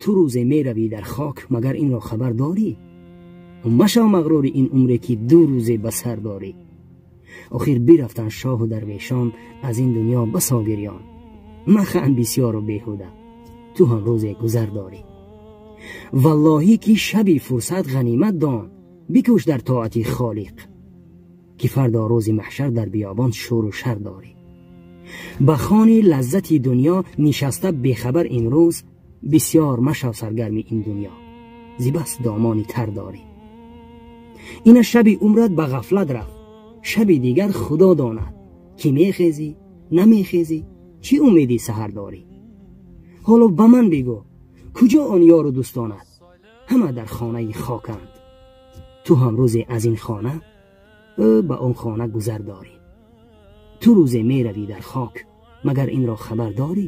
Ту рӯзе меравӣ дар хок, магар инро хабар дорӣ? Машав мағрури ин умре, ки ду рӯзе ба сар дорӣ. Охир бирафтанд шоҳу дарвешон, аз ин дунё басо гирён. Маханд бисёру беҳуда, ту ҳам рӯзе гузар дорӣ. Валлоҳӣ, ки шаби фурсат ғанимат дон, бикӯш дар тоати Холиқ, ки фардо рӯзи маҳшар дар биёбон шӯру шар дорӣ. Ба хони лаззати дунё нишаста бехабар имрӯз, бисёр машав саргарми ин дунё, зибас домони тар дорӣ. Ина шаби умрат ба ғафлат рафт, шаби дигар Худо донад, ки мехезӣ, намехезӣ, чӣ умеди саҳар дорӣ? Ҳоло ба ман бигӯ, куҷо он ёру дӯстонат? Ҳама дар хонаи хоканд. Ту ҳам рӯзе аз ин хона ӯ ба он хона гузар дорӣ. Ту рӯзе меравӣ дар хок, магар инро хабар дорӣ?